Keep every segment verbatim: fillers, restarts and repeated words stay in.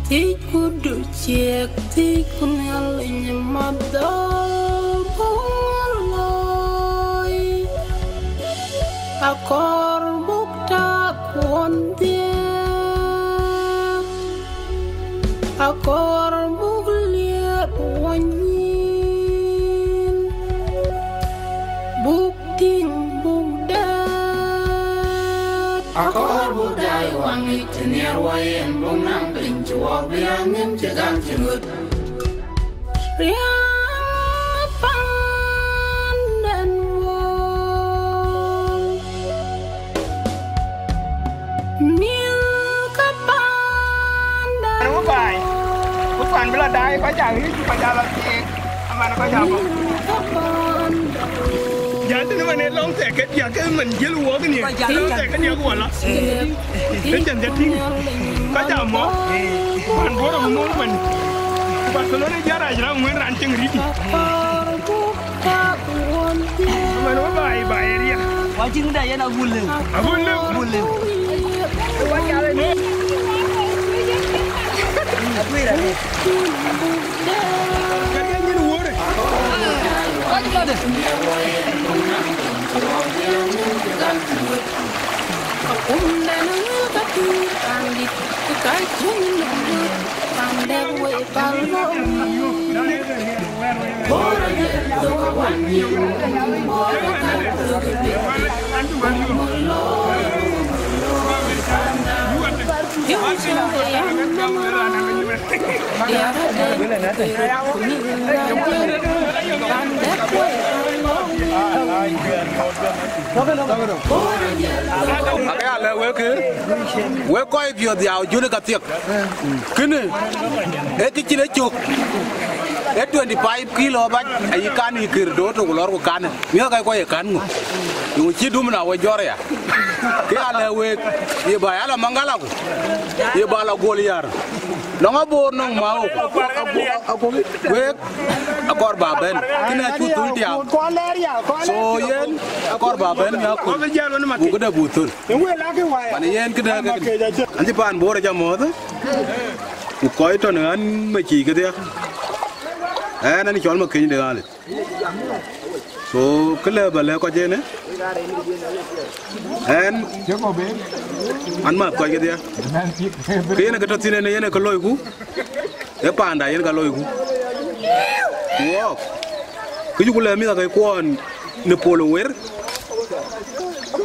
Thiëcku du ciëk, thiëcku Nhialic madhɔl buk looi. Akɔɔr buk tak won dhiëëth, akɔɔr buk liep won nyin, buk tïŋ buk dɛɛt. Akɔɔr buk daai waŋic të nhiar wɔ yen, buk naŋ piny cï wɔk bï aŋiɛm cï gam cï ŋöt. Riäŋ paanden wɔ. Mïth ke paanden. Anu baai. Ku pan bï la daai, kɔc ca ɣic, kɔc ca la thiëëk. Aman kɔc ca bɔ. Mïth ke paanden. Jäl tënë man ë lɔŋ thɛɛk ke diäk, ke man jiël wuɔk ni. Lɔŋ thɛɛk ke diäk wala. Ë cän jɔ tïŋ. Kɔc ca mɔ. Pan Bor amu mɔ man. Ku Barcelona jarac raan ŋuɛ̈n raan cieŋ rït. Aman wä baai, baai ë riɛl. Wa cïn këda yen agul lëu. Agul lëu. Agul lëu. Atuir ade. Kɛ̈t ke nyin wuɔ̈ɔ̈r. Kɔc lɔde. Akumden ë wël ka pïïr pandït, ku ka cïn lëk pandek wei pal bɔ̈. Ake ya lɛ̈k wek, wek kɔc piɔ̈ɔ̈th dhiau jön ë ka thiek. Kënë ee kë cïn ë cök, ee twenty five kilo bac, ayï kan yï kër doot ku lɔr ku kan. Miɔ̈ɔ̈k kac kɔc ye kan ŋö? Yöŋ cï dum na we jɔr ya. Kë ya lɛ̈k wek, ye ba ya la Maŋgala ku ye ba la Guɔl Yar. Nɔŋ Abor nɔŋ Maok. Wek akɔɔr ba bɛ̈n. Kënë acuk thöl tiam. So yen akɔɔr ba bɛ̈n nya ku. Buk këde buk thöl. Pan yen këde ke. An cï pan Bor aca mɔ̈ɔ̈th. Ku kɔc tɔ̈ në ɣän me cïï kedhie. Ɛn, ɛn cɔl Makeny de Ɣalit. So, kë lëu ba lɛ̈k kɔc ënë, ɛn, an mäth kɔc kedhie. Kë yen ke tɔ̈ thïn ënë yen ke loiku, ee panda yen ka loiku. Ku wɔɔk, kë yuku lɛ̈k mïthëkɔckuɔn në pol ë wer,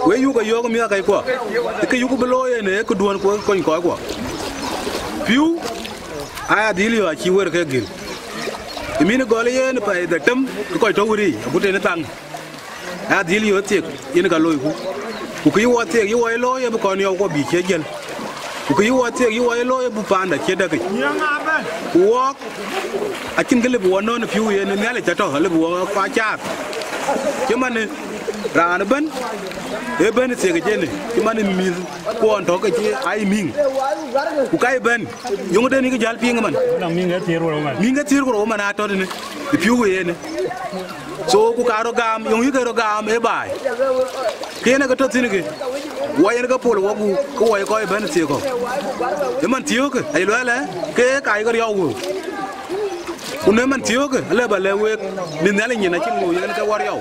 we yuk ke yɔ̈ɔ̈k mïthëkɔckuɔ, kë yuku bï looi ënë ee këduɔ̈n ku kony kɔckuɔ. Pïu, aya dhil yɔ̈ɔ̈k acï wer ke gil. Ë mïn gɔl yen pɛɛi dhetem, kë kɔc tɔ̈ wëriic, agut tënë thaŋ. Aya dhil yɔ̈ɔ̈k thiek, yen ka loiku. Ku kë yï wɔ thiek, yï wɔ ye looi, abï kɔn yɔ̈ɔ̈k kuɔ bï cie jiël. Ku kë yï wɔ thiek, yï wɔ ye looi, abï panda cie däkic. Ku wɔɔk, acïn kë lëu bï wɔ nɔ̈n ë pïu yen, Nhialic atɔ̈, lëu bï wɔ kua caar. Cï man ë raan ëbën, ëbën thiek ë jënë, cï man ë mïth kuɔn tɔ̈ ke cï aa yï miŋ. Ku ka yï bɛ̈n, yöŋden yï kë jäl piŋ ëmën. Nɔŋ miŋ ke thiëër ku rou man. Miŋ ke thiëër ku rou man atɔ̈ tënë, ë pïu ë yen. So, ku ka rɔt gam, yöŋ yï ke rɔt gam ë baai. Kënë ke tɔ̈ thïn kë, wɔ yen ke pol wɔ ku, ke wɔ ye kɔc bɛ̈n thiëëk kɔ̈u. Ë man thiëëukë, aye luɛɛl ë, ke ka ye ke riɔu wëu. Ku në man thiëëukë, alëu ba lɛ̈k week, mïth Nhialic nyin acïn wëu yen ke wɔ riɔu.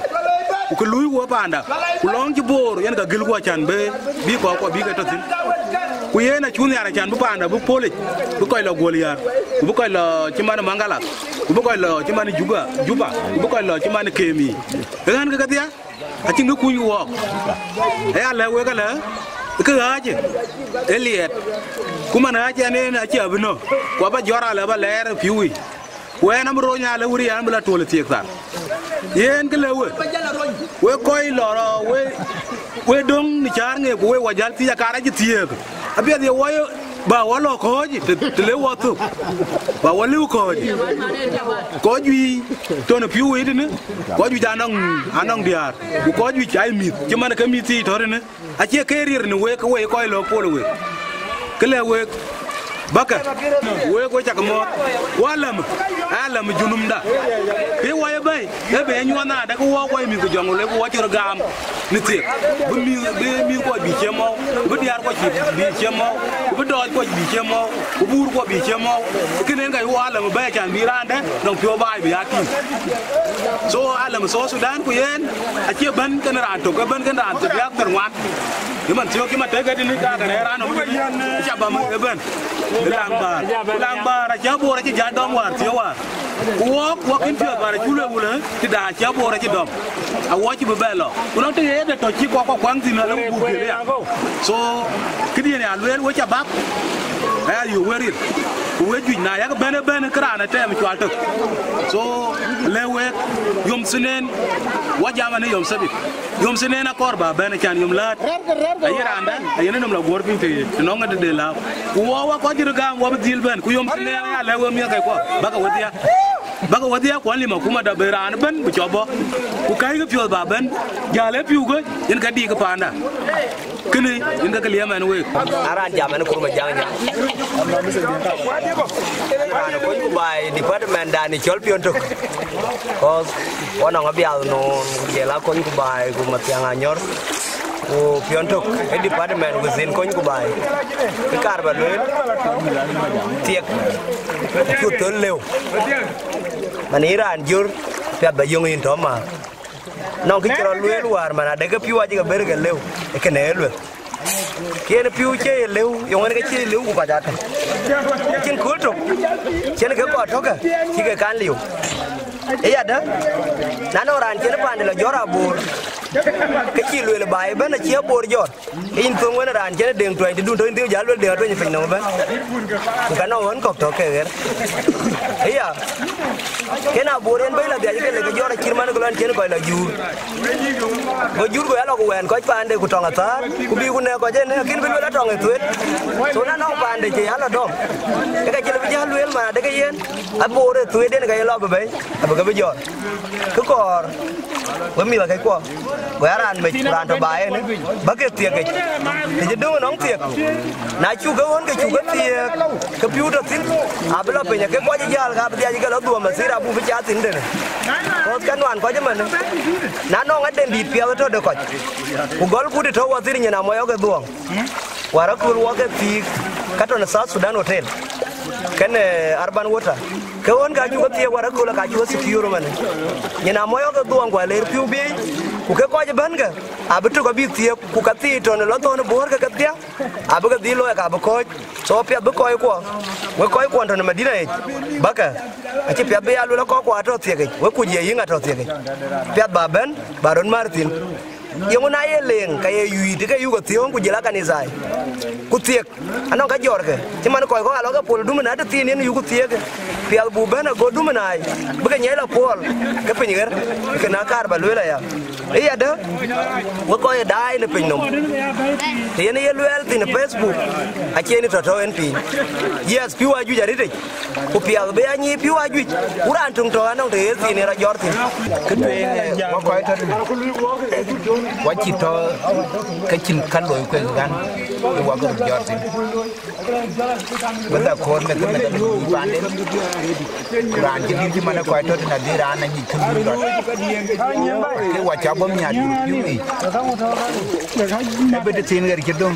Ku kë luui wɔ panda, ku lɔŋ cï Boor yen ka gël ku acan bï, bï kɔc kuɔ bï ke tɔ̈ thïn. Ku yen acuk nhiaar acan bï panda bï polic, bï kɔc lɔ Guɔl Yar, ku bï kɔc lɔ cï man Maŋgala, ku bï kɔc lɔ cï man Juba, Juba, ku bï kɔc lɔ cï man Kemi. Ë ɣän ke kedhie, acïn kë kuny wɔɔk. Aya lɛ̈k wek alë, kë ɣääc ë liɛɛt. Ku man ɣääc ɛn en acï abï nɔ̈k, ku aba jɔt alë ba lɛɛr ë pïu yic. Ku ɛn abï rony alë wëri an bï la tuɔl ë thiëëk thar. Yen kë lëu we, we kɔc lɔ rɔ, we, we döŋ në cäär ŋeek ku we wɔ jäl thiëc akar acï thiëëk. Apiɛth ye wɔ ye ba wɔ lɔ kɔ̈ɔ̈c, të, të le wɔ thök. Ba wɔ lëu kɔ̈ɔ̈c. Kɔc juëc tɔ̈ në pïu wei tënë, kɔc juëc anɔŋ, anɔŋ diäär. Ku kɔc juëc aa mïth, cï man ke mïth thii tɔ̈ tënë. Acie ke riɛr në wek, ke wek kɔc lɔ pol wek. Kë lɛ̈k wek, Bäkë, wek we cak mɔ̈ɔ̈th, wä läm, aa läm junumda. Ke wä ye bɛ̈i, ë bɛ nyuɔɔth nadë, ke wä wä ye mïth ke jɔŋ, le ku wä cï röt gam në thiek. Bï mïth, bï mïth kuɔc bï ciem mɔ̈u, bï diäär kuɔc bï ciem mɔ̈u, bï dɔɔc kuɔc bï ciem mɔ̈u, ku buur kuɔc bï ciem mɔ̈u. Kënë en ka wä läm bɛ̈i, can bï raan dɛ̈ nɔŋ piɔ̈u baai bï aa tïŋ. So, aa läm South Sudan ku yen, acie bɛ̈n kën raan tök, ë bɛ̈n kën raan thiek yak thir ŋuan. Yï man thiɔ̈k, yï man tëk ëtënë, ka kën ë raan nɔm ëtënë, cä bä ëbɛ̈n. Ë laŋ bäär, ë laŋ bäär, acä Bor acï jäl dɔm wäär thiɔ̈k wäär. Ku wɔk, wɔk kën piɔ̈ɔ̈th wäär acï lueel wulë, tëda acä Bor acï dɔm. Awɔ cï bï bɛ lɔ. Ku nɔŋ të ye de tɔ cï kɔk kɔk kuaŋ thïn, alë ku buk kë ya. So, këdiën ya lueel, we cä bäk, aya yök we ril. Ku we juëc na yak bɛ̈n ëbɛ̈n, kë raan ë tɛɛm cual tök. So, lë wek, yom thïn en, wä jam anë yom thabit. Yom thïn en akɔɔr bä bɛ̈n, acan yom läät. Aye raan dɛ̈, aye nɔm la guɔ̈r piny të, të nɔŋ ëdë de lääu. Ku wɔ wä kɔc cï röt gam, wä bï dhil bɛ̈n, ku yom thïn en aya lɛ̈k we miɛ̈thkɛckuɔ, bäkë wedhia. Bäkë wedhia, ku alim akuma da bï raan ëbɛ̈n bï cɔp bɔ̈. Ku kɛ̈ckë piɔ̈ɔ̈th bä bɛ̈n, jäl ë piu kë, yen ka dïïk paanda. Kënë, yen ka kë liɛm ɛn week. Aran jam ɛn Kurma Jaŋ Nyaŋ. Raan kony ku baai department dan ë cɔl piɔ̈n tök. Cause wɔ nɔŋ abiath noon, ku jël akony ku baai, ku Mathiaŋ Anyɔr, ku piɔ̈n tök, ë department within kony ku baai. Kë kaar bä lueel, thiek, cu thöl lëu. Man yïn raan jör, piath bä yöŋ yïn tɔ̈ määr. Nɔŋ kë cï rɔt lueel wäär, man adekë piu acï ke bër ke lëu, ë kënë ë lueth. Kien piu cie ye lëu, yöŋ en ke cie lëu ku kɔc atɔ̈. Acïn kööl tök, cïn ke kɔc tɔ̈kë, cï ke kan liu. Ë yadë, na nɔŋ raan cïn paande lɔ jɔ̈ɔ̈r aboor, ke cï lueel baai ëbɛ̈n acï aboor jɔt. Ke yïn thöŋ wën raan cïn deŋ tuɛny, të dun tɔ̈ yïn dhil jäl lueel deŋ atueny piny nɔm ëbɛ̈n. Ku ka nɔŋ ɣön kɔ̈k tɔ̈ ke ɣer. Ëya, kën aboor en bɛ̈ny lɔ dhiac ke le ke jɔt acït man ke lɔn cïn kɔc lɔ juur. Go juur go ya lɔ ku wɛ̈ɛ̈n kɔc paande ku tɔŋ athäär, ku bï ku nɛ̈k kɔc en, akïn bï lueel atɔŋ ë thuet. So na nɔŋ paande cï ya lɔ dɔm, ke ka cï lɔ bï jäl lueel man adekë yen, aboor ë thuet en ka ye lɔ bï bɛ̈i, abï ke bï jɔt. Kë kɔɔr, we mïth akëckuɔ, we a raan mec ku raan tɔ̈ baai en, bä ke thiek yic. Të cï döŋ ënɔŋ thiek, na cuk ke ɣön ke cuk ke thiek, ke piu tɔ̈ thïn, abï lɔ piny, ke kɔc ë jäl, ka bï dhiac ke lɔ dhuɔ̈m athïr, abuk bï cath thïn tënë. Kɔ̈th ke nuan kɔc ëmënë, na nɔŋ aden dït piɛth ë tɔ̈ de kɔc, ku gɔl kut ë tɔ̈ wɔ thïn nyin amɔyɔk ë dhuɔ̈ŋ. Wäär akööl wɔ ke thiik, ka tɔ̈ në South Sudan Hotel, kenë Urban Water. Ke ɣön ka cuk ke thiek wäär akööl ka cuk ke secure ëmënë. Nyin amɔyɔk ë dhuɔ̈ŋ ku aler piu biic, ku ke kɔc ëbɛ̈n ke, abï tök abï thiek, ku ka thii tɔ̈ në lɔ thɔ̈n ë Bor ke kedhia, abï ke dhil looi ka bï kɔ̈ɔ̈c. So piɛth bï kɔckuɔ, wek kɔckuɔn tɔ̈ në Madina yic, bäkë, acï piɛth bï ya lueel akɔckuɔ atɔ̈ thiek yic, wek kuc ye yïŋ atɔ̈ thiek yic. Piɛth bä bɛ̈n, bä röt määr thïn. Yeŋö na ye leŋ, ka ye yuiit ke yuk athiöŋ ku jël akanithai. Ku thiek, anɔŋ ka jɔrkë, cï man kɔc kɔ̈k alɔ ke pol dumë na tëthiin yen yuk ku thiek, piɛth buk bɛ̈n ago dumë nai, bï ke nyiɛc lɔ puɔl, ke piny ɣer, ke na kaar bä lueel aya. Ë yadë, wek kɔc ë daai në piny nɔm. Të yen ye luɛɛl thïn ë Facebook, acie ni tɔ̈tɔ̈ en piny. Yes, piu ajuëc arëtic. Ku piɛth bï ya nyic piu ajuëc, ku raan töŋ tɔ̈ anɔŋ të ye thiin ë rɔt jɔt thïn. Kë tueŋ, eh, wä kɔc tɔ̈ tënë, wä cï tɔ̈, ke cïn ka looi kuek ɣän, ë wä ke röt jɔt thïn. Whether koor meth, meth alui paanden, ku raan cï dït cï man ë kɔc tɔ̈ tënë adhil raan anyic kë lui rɔt. Ke wä cä bɔ̈ miäk piu yic. Ë bï tëthiin ɣer cï döŋ.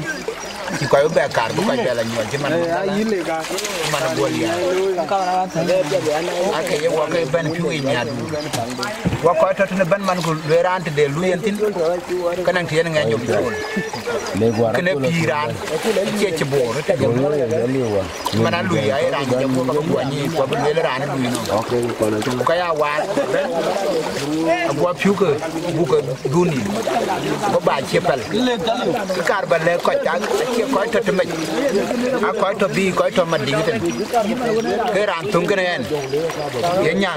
Cï kɔc bï bɛ kaar bï kɔc bɛ lɔ nyuɔl cï man, cï man guöl ya. Ake ye wɔ ke bɛ̈n piu yic miäkdu. Wɔ kɔc tɔ̈ tënë bɛ̈n man ku lueel raan tëde lui yen thïn. Ke naŋ të yen ŋɛny yom cool. Kënë pïïr raan, acie cï boor, ë tëde. Man alui, aye raan jɔ ku bä ke guɔ nyic, ku abï lueel raan ë lui nɔm. Ku ka ya waar bɛ̈n, aguɔ piu ke buk ke dhuni, bä ba cie pɛl. Kë kaar bä lɛ̈k kɔc, a, acie kɔc tɔ̈ tëmec, a kɔc tɔ̈ bï, kɔc tɔ̈ mat diŋ tën. Ke raan thöŋ kënë ɛn, ye nya,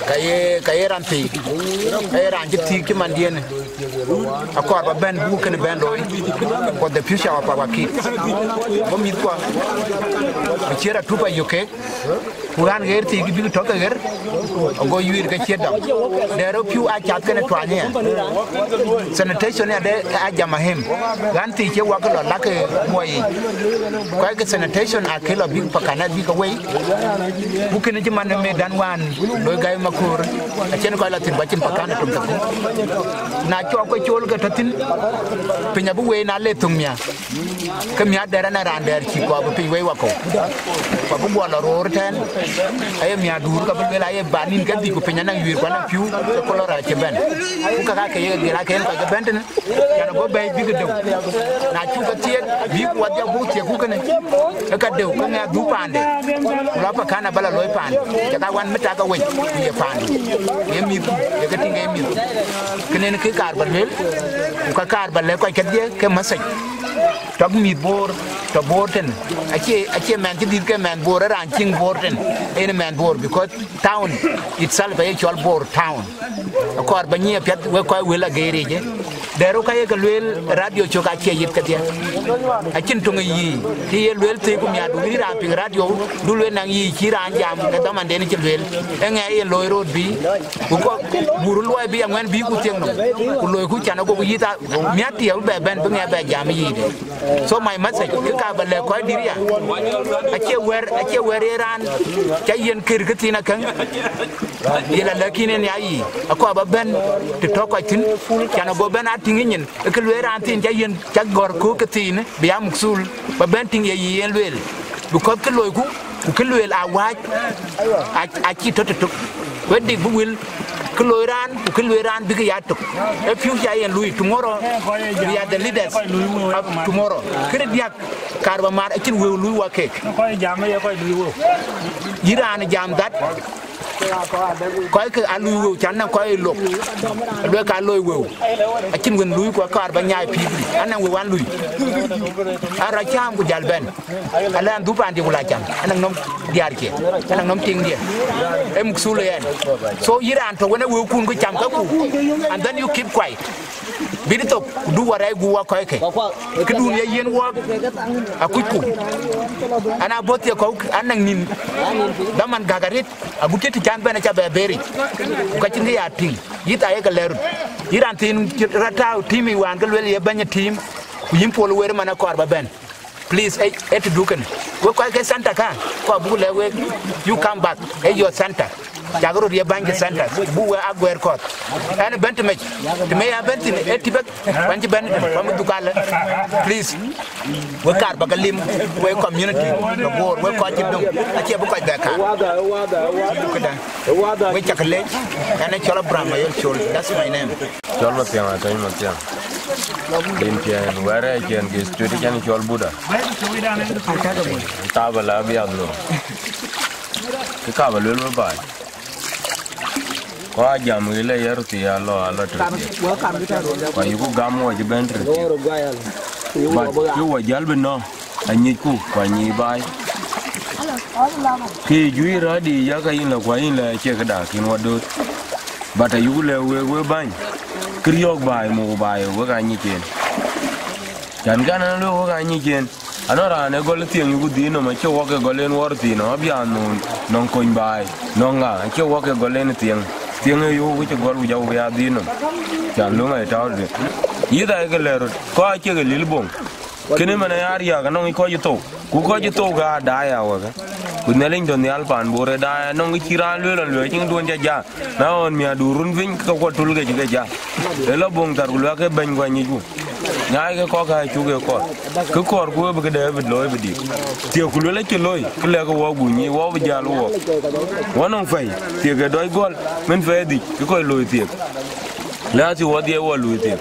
ka ye, ka ye raan thiik, ka ye raan cï thiik cï mandiën, akɔɔr bä bɛ̈n buk kënë bɛ̈n looi, for the future of our kids. Bä mïthkuɔ, bï ciëër atup ayök kek. Ku ɣän ɣer thii bïk tɔ̈ ke ɣer, ago yuiir ke cie dɔm. Dɛɛr rɔt pïu aa cath kënë tuany aya. Sanitation ade aa jam ahim. Ɣän thii cie wak lɔ lak ke muɔi yic. Kɔc ke sanitation aa kë lɔ bïk pakana bïk ke wei. Ku kënë cï man ë mëëdan wään loi gai maköör. Acïn kɔc lɔ thïn ku acïn pakana töŋ ke thïn. Na cɔk ke col ke tɔ̈ thïn, piny abï wei na le thöŋ mia. Ke miäk dɛ̈t ënë raan dɛ̈t cï kɔɔr bï piny wei wakɔ̈u. Ku abï guɔ lɔ roor tɛ̈ɛ̈n, aye miäk duur ka bï lueel aye ba nïn ke dhïc ku piny anɔŋ yuiir ku anɔŋ pïu ke kolora cï bɛ̈n. Ku kakë ke ye dhil ake yen kɔc ke bɛ̈n tënë, cän ago bɛ̈ɛ̈i bïk deu. Na cuk ke thiëëk, bïk wadhia buk thiëëk ku kënë, ke ka deu ke ŋɛk dhuk paande. Ku lɔ pakana ba lɔ looi paande, cä ka wan mi tak awec ku ye paande. Ye mïthku, ye ke tïŋ ke ye mïthku. Kënë kë kaar ba lueel, ku ka kaar ba lɛ̈k kɔc kedhie ke message. Tɔ̈k mïth Bor, tɔ̈ Bor tën. Acie, acie mɛnh cï dhïth ke mɛnh Bor, ë raan ciëŋ Bor tën. Yen mɛnh Bor, because town itself aye cɔl Bor town. Akɔɔr ba nyic apiɛth wek kɔc wël ageeric. Dɛ̈ɛ̈r rɔt ka ye ke lueel radio cök acie yith kedhie. Acïn töŋ ë yic, kë ye lueel thëëi ku miäkdu wïc raan piŋ radio, du lueel naŋ yic cï raan jam ke dhamanden cï lueel. Ë ŋɛk yen looi rot bï, ku kɔc buru luɔi bï aŋuɛ̈n bï ku thiëŋ nɔm. Ku loiku can agoku yith a miäk tiɛɛu bɛ bɛ̈n bï ŋɛk bɛ jam ë yic. So my message, kë ka ba lɛ̈k kɔc dït ya, acie wɛ̈r, acie wɛ̈r ye raan ca yen kër këthiin akäŋ, ye la lɛ̈k yïn en ya yic, akɔɔr ba bɛ̈n të tɔ̈ kɔc thïn, can ago bɛ̈n a tïŋ ë nyin, ë kë lueel raan thiin ca yen ca gɔ̈r kök këthiin, bï ya mukthul, ba bɛ̈n tïŋ ye yic yen lueel. Because kë loiku, ku kë lueel a wääc, a, acï tɔ̈ tëtök. Wek dik bï wël, kë loi raan, ku kë lueel raan bïk ya tök. Ë future yen lui, tomorrow, we are the leaders of tomorrow. Këde diäk, kaar ba maar, acïn wëu lui wa keek. Kɔc jam ye kɔc lui wëu. Yï raan jam that, kɔc ke a lui wëu, can nɔŋ kɔc lok. Luel ka loi wëu. Acïn wën lui ku kaar ba nyaai pïïr lui. Anɔŋ wëu an lui. An rɔt cääm ku jäl bɛ̈n. Alɛn dhuk paandiɛ̈ ku la cam, anɔŋ nɔm diäärkiɛ̈, anɔŋ nɔm tiŋdiɛ̈. Ee mukthul ë yɛn. So yï raan tɔ̈ wën ë wëukun ku cam käkku, and then you keep quiet. Bït thok, ku du warɛɛc gup wa kɔckë. Këdun ye yiɛ̈n wɔɔk, akucku. An abɔ̈ thiek kɔ̈u, an nɔŋ nïn, dhaman gäk arëët, agut cï të can bɛ̈n aca bɛ bɛ̈ɛ̈ric. Ku ka cïn kë ya tïŋ, yïth ayek lɛ̈k röt. Yï raan thiin rɔt tääu tïïm yic wään ke lueel ye bɛ̈ny ë tïïm, ku yïn pol ë wëër man akɔɔr ba bɛ̈n. Please, eh, eh, të dukën. Wek kɔc ke center ka, kɔɔr buk lɛ̈k wek, you come back, eh, your center. Cak röt ye bäny ke center, buk wek aguɛɛr kɔ̈th. Ɛn bɛ̈n të mec, të mec ya bɛ̈n thïn, eh, të bɛ̈k, kuan cï bɛ̈n, kuan bï dhuk alë. Please, wek kaar ba ke lim, wek community, ke Bor, wek kɔc cï döŋ, acie bï kɔc bɛ kaar. Këda, wek cak lec, ɛn ë cɔl Abraham Mayol Col, that's my name. Cɔl Mathiaŋ, Atɔ̈ny Mathiaŋ. Rin piɛn, wɛ̈ɛ̈r ë ciɛn kë street cɛn cɔl Buda. Thabala abiath lo. Kë ka ba luel we baai. Kɔc a jam wël ë yer thii alɔ, alɔ tërthiek. Ku ayuku gam wɔ cï bɛ̈n tërthiek. But cï wɔ jäl bï nɔ̈k, anyicku, ku anyic baai. Kë juëc rɔ̈ɔ̈dï yak ayïn lɔ, ku ayïn lɔ acie këda kën wɔ dööt. But ayuku lɛ̈k wek, wek bäny, kë riɔ̈ɔ̈k baai, muk baai, wek aa nyic en. Cän kɛn ɛn lueel wek aa nyic en. Anɔŋ raan ë gɔl ë thiëŋ yuku dhil nɔm, acie wɔ ke gɔl en wɔɔr thii nɔm, abï aa nɔŋ, nɔŋ kony baai, nɔŋ ŋa, acie wɔ ke gɔl en thiëŋ. Thiëŋ ë yöök wïc ë gɔl, ku jɔku bï aa dhil nɔm. Cän löŋ aa tääu tëde. Yïth aa ye ke lɛ̈k röt, kɔc acie ke lil boŋ. Kënë man aya riääk, anɔŋ kɔc ë thou, ku kɔc ë thou ke aa daai aa wekë. Ku Nhialic tɔ̈ nhial paan Bor ë daai, anɔŋ kë cï raan lueel ɣɔn lueel, cïn duön ca ja. Na ɣɔn miäkdu run piny, ke kuɔ tul ke cï ke ja. Ë lɔ boŋ thar, ku luɛk ke bɛ̈ny, ku anyicku. Nyaai ke kɔ̈k aa cuk ke kɔɔr. Kë kɔɔrku ë bï këde bï looi bï dït. Thiëëk ku luel acï looi, kë lɛ̈k wɔ guny yiic, wɔ bï jäl wɔ. Wɔ nɔŋ pɛ̈i, thiëëk ë dɔc gɔl, min pɛ̈i dhïc, kë kɔc looi thiëëk. Lɛ̈k acï wɔ dhiɛɛi wɔ luui thiëëk.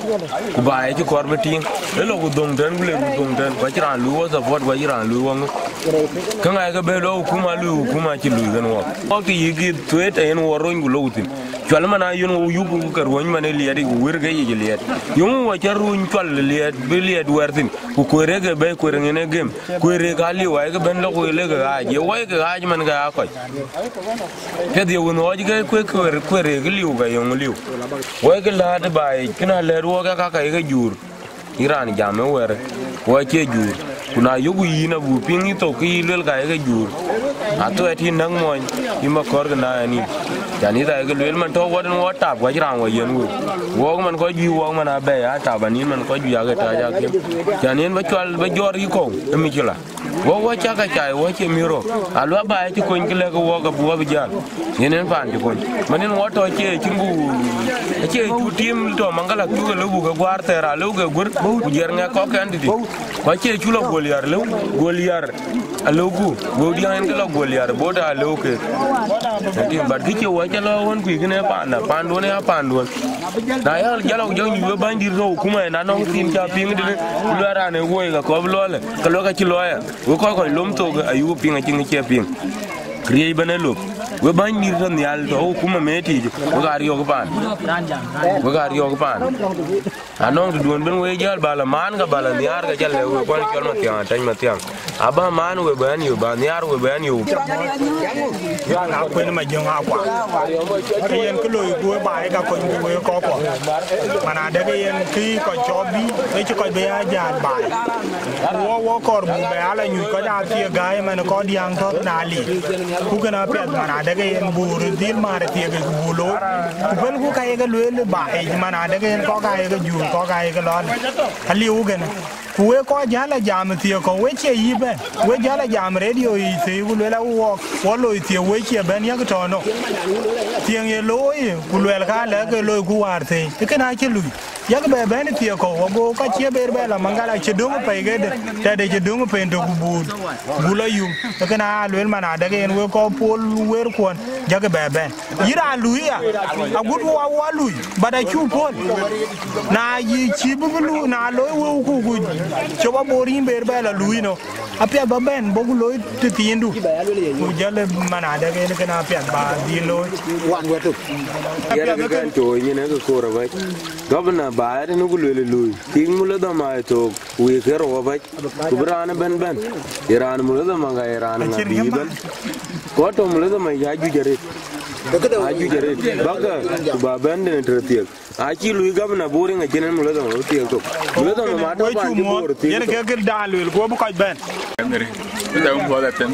Ku baai acï kɔɔr bï tïŋ. Ë lɔ ku dhoŋ tɛ̈n, ku le ku dhoŋ tɛ̈n, ku acïn raan luui wɔ support, ku acïn raan luui wɔ ŋö. Kë ŋaai ke bɛ̈ɛ̈i lɔ hukuma luui, hukuma acï luui kën wɔ. Wɔ kë yïk yï thueet ë yen wɔ rony ku lok thïn. Cual man aa yön wɔ yup ku ke ruɔ̈ny man ë liɛɛt yic, ku wër ke yic liɛɛt. Yöŋ wɔ cä runy cual liɛɛt, bï liɛɛt wɛɛr thïn, ku kueer ë ke bɛ̈ɛ̈i, kueer ë ŋen ë gem, kueer ë ka liu, ayek bɛ̈n lɔ ku le ke ɣaac, ye wɔ ye ke ɣaac man ke aa kɔc. Piɛth ye wën ɣɔɔc ke kueer, kueer, kueer ë ke liu ke yöŋ liu. Wɔ ye ke läät ë baai yic, kën alɛ̈ɛ̈t wɔ ke ka ka ye ke juur. Yïn raan jam ë wɛ̈ɛ̈r, wɔ cie juur. Ku na yökku yïn abuk piŋ yï thok, ke yï luel ka ye ke juur. Na thok ë tïn näk mɔny, yï ma kɔ̈r ke na ë nïn. Can yï thai ke luel man tɔ̈ wɔ den wɔ tap, wɔ cï raan wɔ yiɛ̈n wëu. Wɔɔk man kɔc juëc, wɔɔk man abɛ̈ɛ̈i, aa tap anïn man kɔc juëc ake tääc akim. Can yen ba cual, ba jɔɔr yï kɔ̈u, ë micïla. Wɔ wɔ cak a cai, wɔ cie miëër rɔ̈k. Aluel baai cï kony, kë lɛ̈k wɔɔk abuk abï jäl. Yen en paan cï kony. Man en wɔ tɔ̈ cie cïn ku, acie cu tim tɔ̈ Maŋgala, cuk alëu buk ke guäär thɛɛr, alëu ke guër, ku jiɛɛr ŋɛk kɔ̈kkɛn tëtï. Ku acie cu lɔ guöl yar lëu, guöl yar alëuku, wëu diäŋ en ke lɔ guöl yar, bot alëu ke. Ëtïŋ, but kë cie wɔ cä lɔ ɣön kuc kënë paanda, paanduön ya paanduön. Na ya jal ɣɔk jɔŋ nyuc we bänydït rou, kuma en anɔŋ thiin ca piŋ tënë, ku luɛɛr raan ë woi ka kɔp lɔɔlë, ka luɛk acï lɔɔyë. We kɔc kɔc lom thok, ayuk piŋ acïn kë cie piŋ. Këriëëc bɛ̈n ë lop. We bänydït tɔ̈ nhial tɔ̈, kuma mëë tiic, we ka riɔ̈ɔ̈k paan. We ka riɔ̈ɔ̈k paan. Anɔŋ tëduön ben we jäl bä la maan, ka bä la nhiaar, ka ca lɛ̈k we kuan cɔl Mathiaŋ, atɛ̈ny Mathiaŋ. Abä maan we bɛ̈n yök, bä nhiaar we bɛ̈n yök. Yak akuën ma jöŋ akua. Ke yen kë loi ku we baai ka kony ku we kɔ̈kɔ. Man adek yen kë kɔc cɔp bï, ke cï kɔc bï ya jäl baai. Ku wɔ, wɔ kɔɔr buk bɛ ala nyuc kɔc aa thiëëk gäi man kɔc diäŋ tɔ̈ na lik. Ku kën apiɛth man adek yen buk röt dhil maar thiëëk ku buk looi. Ku pälku ka ye ke lueel baai man adek yen kɔ̈k aa ye ke juur, kɔ̈k aa ye ke lɔɔl. Aliu kënë. Ku wek kɔc jäl a jam thiëëk kɔ̈u, we cie yï bɛ̈n. We jäl a jam redio yic thëi, ku luel a wɔɔk, wɔ loi thiëëk, we cie bɛ̈n yak tɔ̈ nɔ. Thiëëk ye looi, ku luɛl ka lɛ̈k ke loi ku wäär thëi. Ee kën acï lui. Yak bɛ bɛ̈n thiëëk kɔ̈u, ago ka cie ber bɛ la Maŋgala, cï döŋ pɛ̈i kedë, tɛ̈dë cï döŋ pɛ̈i tök ku buut. Buk lɔ yum. Ee kën aa luel man adek en wek kɔc pol wërkuɔn, jakï bɛ bɛ̈n. Yïn raan luui ya, agut wa wa lui, but acuk puɔ̈l. Na yï cï bï bï lui, na loi wëuku ku cop abor yïn ber bɛ lɔ lui nɔ. Apiɛth ba bɛ̈n, bɔ̈ ku loi tëthiindu. Ku jɔl man adek en kën apiɛth ba dhil looi. Wan wɛ̈t tök. Yɛn ke kɛn cooi nyin ke koor abac. Gabna ba ëtënë ku lueel lui. Tik mul ë dhɔm aa thook, ku wëëk ke rou abac. Ku bï raan ëbɛ̈n bɛ̈n, ye raan mul ë dhama ka ye raan ŋa bï bɛ̈n. Kɔc tɔ̈ mul ë dhama ya juëc arëët. Ajuëc arëët. Bäkë, ku ba bɛ̈n den tëde thiëk. Acï lui gabna Bor ŋa cïn en mul ë dhama bï thiëk thok. Mul ë dhama ma tɔ̈ paan cï Bor thiëk. Yen ke kë daan lueel, ku bï kɔc bɛ̈n. Ëtɛ̈ɛ̈n puɔth atem.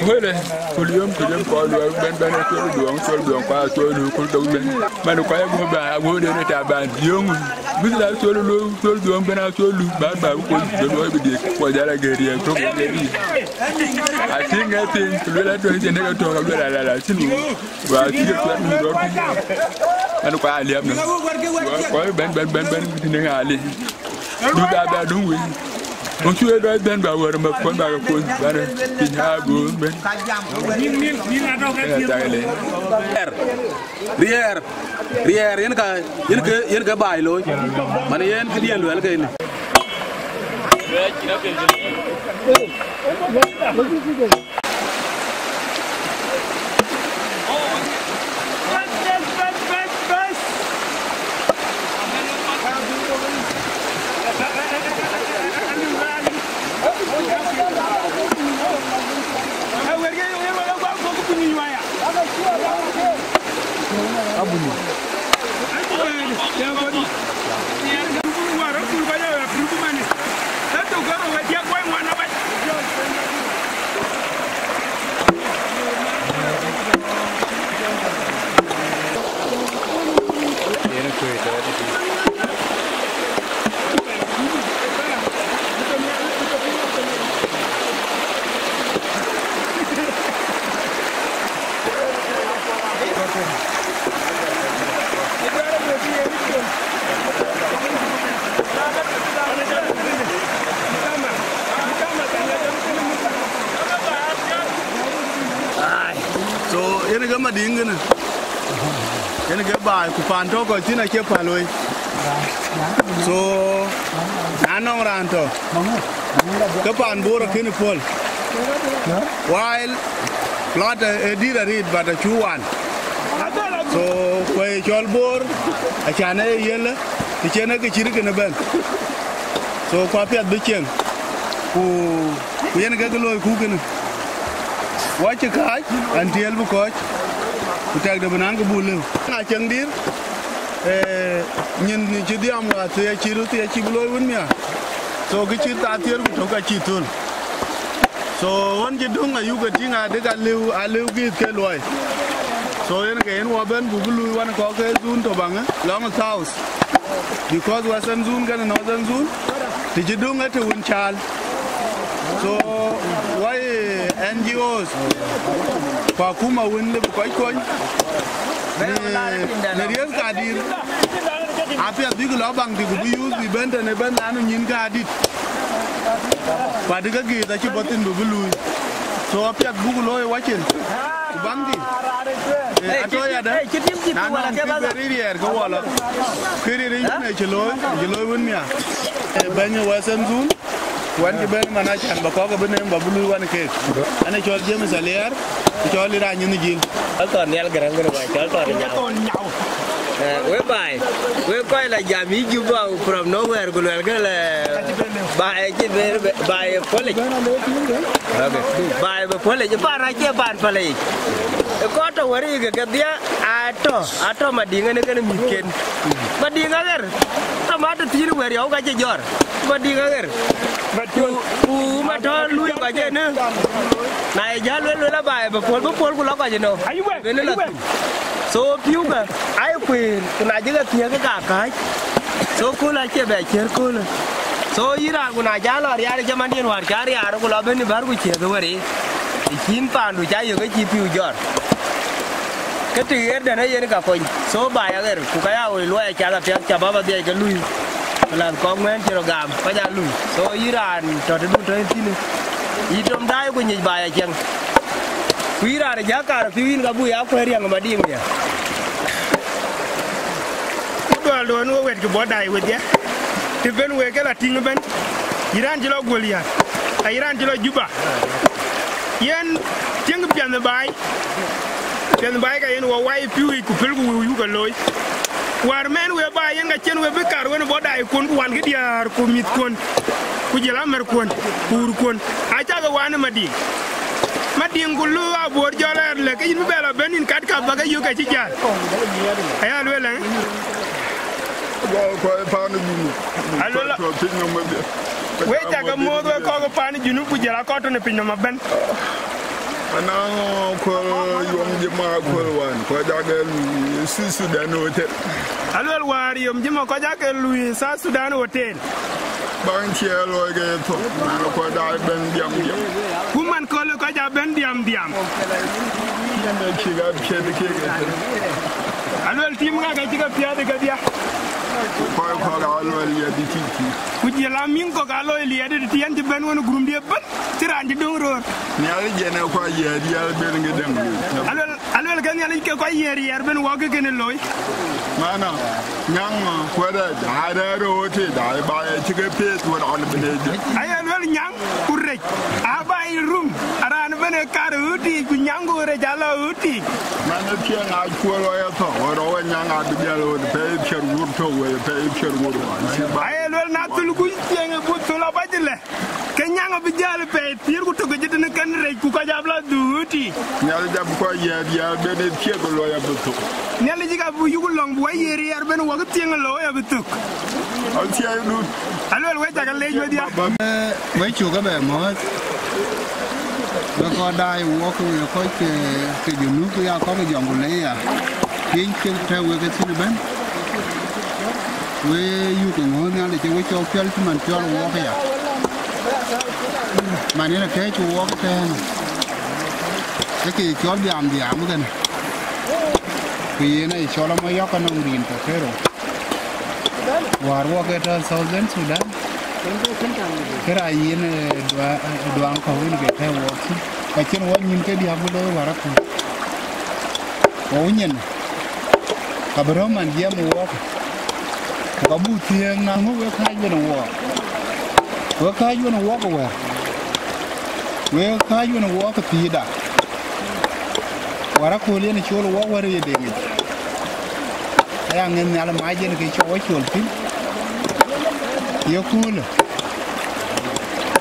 Wële, ku liöm, ku liöm kɔc luɛɛr bɛ̈n, bɛ̈n, acol duɔŋ, col duɔŋ, kua col nu, ku dok bɛ̈n. Man kua ye guɔ bɛ̈n, aguɔ den ë ta bɛ̈n, yöŋ. Bï la col lu, col duɔŋ bɛ̈n, acol lu, bɛ̈n, bɛ̈n, ku jɔl luɔi bï diëk, ku jal a gɛ̈ɛ̈r yɛn, tök bï diëk. Atïŋ ë piny, ku luel atɔ̈, jënë ke tɔ̈, ka luel alala, cïn wëu. Wa cï ke cuɛt nu dɔ̈ɔ̈r piny. Man kua aliɛp nu. Kɔc bɛ̈n, bɛ̈n, bɛ̈n, bɛ̈n, tïn ë ŋa alic. Du da bɛ duŋ wei. Wok cuɛ dɔc bɛ̈n ba wär mɛ̈th kɔn ba ke kony bɛ̈n piny aa goon bɛ̈n. Riɛɛr, riɛɛr, riɛɛr, yen ka, yen ke, yen ke baai looi. Man yen këdiɛ̈n luɛl ke ni. Ai, so, yen ke Madiŋ kënë. Yen ke baai, ku paan tɔ̈ kɔc thïn acie päl wei. So, na nɔŋ raan tɔ̈, ke paan Bor akënë puɔ̈l. While flood ë dït arëët, but acuk wan. So, ku ë cɔl Bor, acan ë yiëlë, të cïn ë kë cït kënë bɛ̈n. So, ku apiɛth bï cieŋ. Ku, ku yen ke kë looi ku kënë. Wɔ cï kääc, an tiɛɛl bï kɔc, ku tɛkde bï naŋ kë buk lëu. Na cieŋ dïr, eh, nyin cï dhiam wäär thiëëc cï röt thiëëc cï bï looi wën miäk. So kë cït thaa thiëër ku tök acï thöl. So ɣön cï döŋ ayuk ke tïŋ adï ka lëu, alëu gïïth ke luɔi. So yen ke yen wɔ bɛ̈n buk bï luui wan kɔ̈k ke zone tɔ̈ baŋë, lɔŋ South. Because Western Zone kenë Northern Zone, të cï döŋ ë të wën caal. So wɔ ye N G Os, ku akuma wën lëu bï kɔc kony, në, në riëth kadït, apiɛth bïk lɔ baŋ tï ku bï youth bï bɛ̈n tënë bɛ̈n, lanu nyïn kadït. Ku adï ke gïïth acï bɔ̈ thïn bï bï luui. So apiɛth buk looi wacin, ku baŋ tï. Eh, atɔ̈ yadë, na nɔŋ kë bï rïïr riɛɛr ke wɔ lɔ. Kë rïïr yic ënë cï looi, cï looi wën mia. Eh, bɛ̈ny Western Zone, wën cï bɛ̈n man acan bä kɔ̈k bï neem bä bï luui wan keek. Ënë cɔl James Aliɛɛr, ku cɔl Ira Nyin Jil. Cɔl Thɔn Nhial Gäräŋ kënë bä cɔl Thɔn Nyau. Eh, we baai, we kɔc la jam yï Juba from nowhere, ku luɛlkë lɛ, baai acï ber, baai ë puɔ̈l yic. Okay. Baai bï puɔ̈l yic, pan acie pan päl yic. Ë kɔc tɔ̈ wär yic ke kedhie, atɔ̈, atɔ̈ Madiŋ ënë kenë mïthken. Madiŋ aɣer, tɔ̈ mat të thiin wär yɔu ka cï jɔr. Madiŋ aɣer. Ku, ku ma tɔ̈ luui kɔc ënë. Na ye jäl luel, luel abaai bï puɔ̈l, bï puɔ̈l ku lɔ kɔc ënɔ. Bï në lɔ thïn. So pïu bä, ai kuëër, ku na jëkë thiëëk ke ka kääc. So kööl acie bɛ ciër köölë. So yïn raan ku na ca lɔ riaar ë cämandiɛn wäär ca riaar, ku lɔ bɛ̈n ë bär ku ciëëth ë wär yic. Të cïn paandu ca yök ke cï pïu jɔr. Ke të ɣer dɛ̈n ee yen ka kony. So baai aɣer, ku ka ya woi luɔi acath apiɛth, ca bä bä dhiɛc ke lui. Ku lath kɔ̈k ŋuɛ̈ɛ̈n cï rɔ gam, kɔc aa lui. So yïn raan tɔ̈ tëdu tɔ̈ thïn, yï tom daai ku nyic baai aciɛŋ. Ku yïn raan ë jäk kaar pïu yïn ka buk ya kuɛ̈ɛ̈r riäŋ ë Madiŋ ya. Ku duɔl duɔn we wɛ̈tkï bɔ̈ daai wedhie, të ben wek ke la tïŋ ëbɛ̈n, yïn raan cï lɔ Guöl Yäär, ayï raan cï lɔ Juba. Yen tiëŋ piɛnh ë baai, piɛnh ë baai ka yen wɔ wai pïu yic ku pïl ku wëu yuk ke looi. Wäär mɛn we baai yen ka cïn we bï kar wen bɔ̈ daai kuɔn ku wankï diäär ku mïthkuɔn, ku jël amärkuɔn, ku wurkuɔn, acakï wan ë Madiŋ. Madiŋ ku lu abor jɔl ɣɛɛr lë, ke yïn bï bɛ lɔ ben yïn kat ka bä ke yök acï jäl. Aya lueel ë? Gɔl kɔc paan ë Junub. Aluel, kɔc tɔ̈ piny nɔm ëbɛ̈n. We cakë moth we kɔc paan ë Junub ku jël akɔc tɔ̈ në piny nɔm ëbɛ̈n. Anɔŋ kööl yom jima kööl wan, kɔc aa ke lui South Sudan Hotel. Aluel wäär yom jima kɔc aa ke lui South Sudan Hotel. Baŋ ciɛɛr looi ke ye thok, man kɔc aa bɛ̈n diam diam. Ku man kööl kɔc aa bɛ̈n diam diam. Yen ë cïk apiɛth kek ëtën. Aluel tim ŋa ke cï ke piɛth kedhie. Kɔc kɔ̈k aa luel ye dï tïtï. Ku jël amïŋ kɔ̈k aa loi liɛɛt ë tëthiɛn cï bɛ̈n wen ë gurumdië ëbɛ̈n, cï raan cï döŋ röör. Nhialic yen ë kɔc yiëër diäl ben ke däŋ lui. Aluel, aluel ke Nhialic ke kɔc yiëër riɛɛr ben wɔ ke kënë looi. Mana, nyaŋ kuɛrɛ, aa rɛɛr ë ɣööt ë daai ba ye cï ke piëëth wën raan ben ë jë. Aye luel nyaŋ ku rec, aa ba yï rum, araan ben ë kar ɣööt yiic, ku nyaŋ ku rec aa lɔ ɣööt yiic. Man ë piɛŋ aa cuöl ɣɔ̈c ë thɔ̈k, ɣöt rɔ̈u ë nyaŋ aa bï dhiɛl ɣööt pɛi piɛ̈r wur tök wei pɛi piɛ̈r wur ɣɔn. Aye luel na thul ku ciëŋ ë buk thul abäc ëlë. Ke nyaŋ abï jäl pɛi thiëër ku tök ë jëtënë kɛn rec ku kɔc abï lɔ dhuk ɣööt yiic. Nhialic abï kɔc yiëër diäär ben ë thiëk ë luɔi abï thök. Nhialic ka bï yuk lɔ̈ŋ bï wɔ yiëër riɛɛr ben wɔ ke thiëŋ ë looi abï thök. Athiɛɛi dut. Aluel wek cakë leec wedhie. Eh, wek cuk ëbɛ̈n mɔ̈ɔ̈th. Wek kɔc daai wok, wek kɔc ke, ke Junub ya kɔ̈k ë Jonglei ya. Piny cï tɛ̈ wek ë thïn ëbɛ̈n. We yuk ë ŋö Nhialic cï we cɔk piɔl cï man piɔl wɔɔk aya. Man yen akëc wɔɔk ëtɛ̈ɛ̈n. Ë ke cɔl dhiam dhiam kënë. Ku yen aye cɔl amɔ yɔ̈k anɔŋ rin tɔ̈ Kero. Wäär wɔɔk ë tɔ̈ Southern Sudan. Kërë yen, eh, dua-, eh, duaŋ kɔ̈u yen ke tɛ̈ wɔɔk thïn. Ka cïn wɔ nyïn ke diäk bï looi wäär akut. Wɔ nyin. Ka bï röm man jiɛɛm ë wɔɔk, ku ka buk thiëëŋ na ŋö wek kääc wën ë wɔɔk. Wek kääc wën ë wɔɔk ë wɛ̈ɛ̈r, wek kääc wën ë wɔɔk ë pïïrda. Wäär akööl yen ë cool ë wɔɔk wär ë ye deŋ yic. Aya ŋɛ̈th nhial ë mac yen ke cɔk wɔ col thïn. Ye köölë,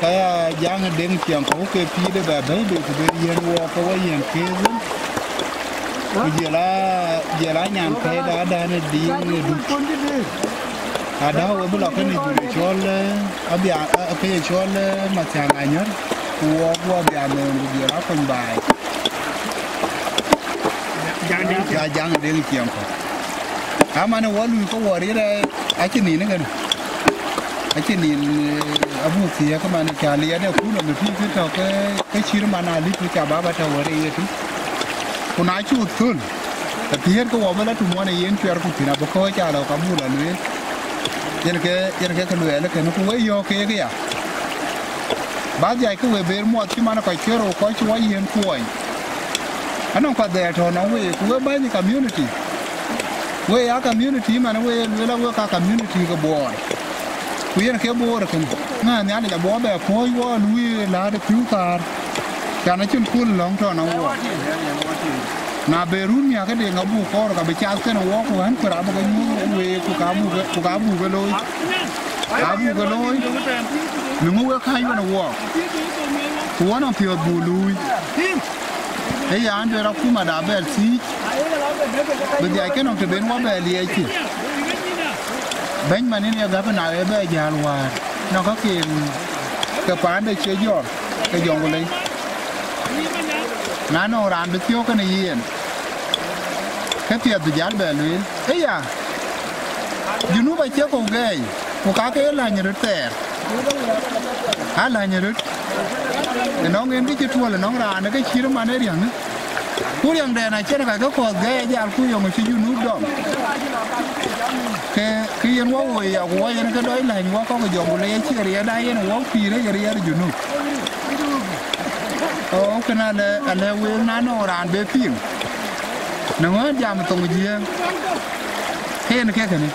ka ya jaŋ ë deŋ ciɛɛŋ kɔ̈u ke pïïrde bɛ bɛ̈i bei ku ben yiɛ̈n wɔɔk ke wɔ yiɛ̈n keek wën. Ku jël a, jël a nyan kɛ̈ɛ̈c da dan ë diiŋ ë dut. Ada we bï lɔ kënë jur cɔl, eh, abia, eh, ke ye cɔl, eh, Mathiang Anyɔr, ku wɔ guɔ bia nööm ku jɔl akony baai. Ja Jaŋ Deŋ Ciɛŋ kɔ̈k. Aman wɔ lui ke wɔ rir, eh, acï nin kënë. Acï nin, eh, abuk thiëëk man ca liɛɛt ë kun ëmëtui kë tɔ̈ ke, ke cït man alit ku ca baba tɔ̈ wär ë yetu. Ku na cuk thöl, ke thiëët ke wɔ bï la tuŋ ɣɔn ë yen cuɛr ku thïn abï kɔ̈ɔ̈c ca lɔ ka buk la lueel. Yen ke, yen ke ke luɛɛl kënë ku we yɔ̈ɔ̈k keek ya. Ba dhiac ke we ber muɔth cï man kɔc ke rou kɔc cï wɔ yiën kuɔny. Anɔŋ kɔc dhɛɛr tɔ̈ nɔŋ we, ku we bäny community. We ya community man we lueel a we ka community ke Bor. Ku yen ke Bor kënë. Ŋa Nhialic abɔ bɛ puɔ̈ɔ̈c wɔ luui laat ë pïu kaar. Can acïn kul lɔ̈ŋ tɔ̈ nɔŋ wɔ. Na be run miäk këde ŋa buk kɔɔr ka bï cath kënë wɔ ku ɣän ku rap ke nyuɔ̈th we ku ka buk, ku ka buk ke looi. Ka buk ke looi. Miŋu we kääc wën ë wɔɔk. Ku wɔ nɔŋ piɔ̈ɔ̈th buk luui. Ë ya, an, duëër akumada bɛl thiic, bï dhiac ke nɔm të ben wɔ bɛ liɛɛckï. Bɛ̈ny man yen ye gabna ë bɛ jäl wäär, nɔŋ käkken ke paande cie jɔɔr ke Jɔŋlei. Na nɔŋ raan bï thiɔ̈k kënë yen, ke piɛth bï jäl bɛ lueel. Ëya, Junub acie kɔ̈u gɛɛi, ku ka ke ye läny röt thɛɛr. Aa läny röt. Ënɔŋ en kë cï tuɔl ënɔŋ raan ë ke cït man ë riäŋ. Ku riäŋdɛn acïn ka ke kɔ̈th gɛɛi jal ku yöŋ cï Junub dɔm. Ke, ke yen wɔ woi ya, ku wɔ yen ke dɔc läny wɔ kɔ̈k Jɔŋlei acie riɛɛt, aa yen wɔ pïïr ë ye riɛɛt Junub. Oo, kënë alɛ, alɛ wek na nɔŋ raan be piŋ. Në ŋö jam thoŋ Jiëëŋ, ke yen ke kënë.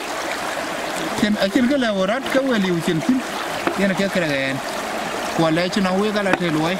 Cïn, acïn kë lëu rɔt ke we liu cïn thïn, yen ke kërɛk ɛn. Ku alɛ cïn nɔŋ wek ala të luɔi.